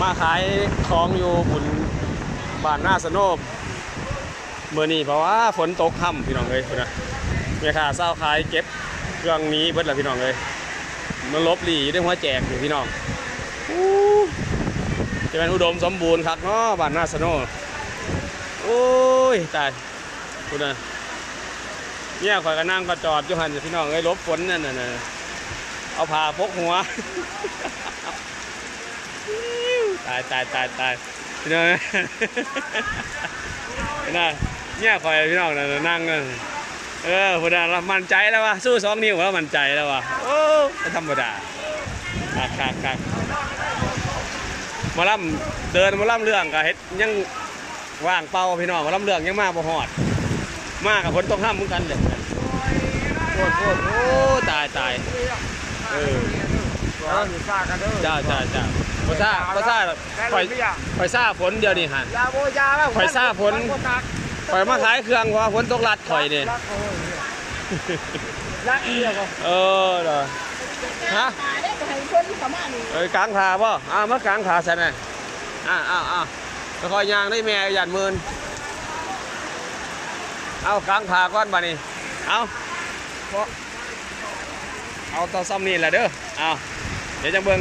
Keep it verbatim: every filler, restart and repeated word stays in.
มาขายของอยู่บุญบ้านนาสะโนบมื้อนี้ เพราะว่าฝนตกค่ำพี่น้องเอ้ย พุ้นนะ แม่ค้าเซาขายเก็บเครื่องหนีเบิดแล้วพี่น้องเอ้ย มันหลบหลีอยู่ในหัวแจกอยู่พี่น้อง อู้ จะเป็นอุดมสมบูรณ์คักเนาะบ้านนาสะโนบ โอ้ย ตาย พุ้นนะ เนี่ยข่อยก็นั่งก็จอดอยู่หั่นพี่น้องเอ้ย หลบฝนนั่นน่ะนะ เอาผ้าปกหัว ตาย ตาย ตาย ตาย พี่น้อง นะ เนี่ยข่อยพี่น้องนะนั่งนั่น เออพุ้นนะ มั่นใจแล้ววะ สู้สองนิ้วแล้วมั่นใจแล้ววะ โอ้ ไม่ธรรมดา คัก คัก คัก หมอลำ เดินหมอลำเรื่องก็เฮ็ดยังว่างเปล่าพี่น้อง หมอลำเรื่องยังมาบ่ฮอด มากับฝนตกค่ำเหมือนกันเลย โคตร โคตร โอ้ ตาย ตาย เออ อยู่ซ่ากันเด้อ จ้า จ้า จ้า บ่ซ่า บ่ซ่า ข่อย ข่อยซ่าฝนเดี๋ยวนี้หั่น ยาโบยาแล้ว ข่อยซ่าฝน ข่อยมาขายเครื่องเพราะว่าฝนตกลัดข่อยนี่ รักเขาเลย รักเดียวกัน เออ เด้อ ฮะ ตายได้ไปให้คนเขามานี่ เอ้ย กางขาบ่ อ้าว มากางขาซะนะ อ้าว อ้าว อ้าว ค่อยย่างได้แม่ย่านหมื่น เอากางขาก่อนบัดนี้ เอา เอาเท่าซ่ำนี่แหละเด้อ เอา เดี๋ยวจังเบิ่ง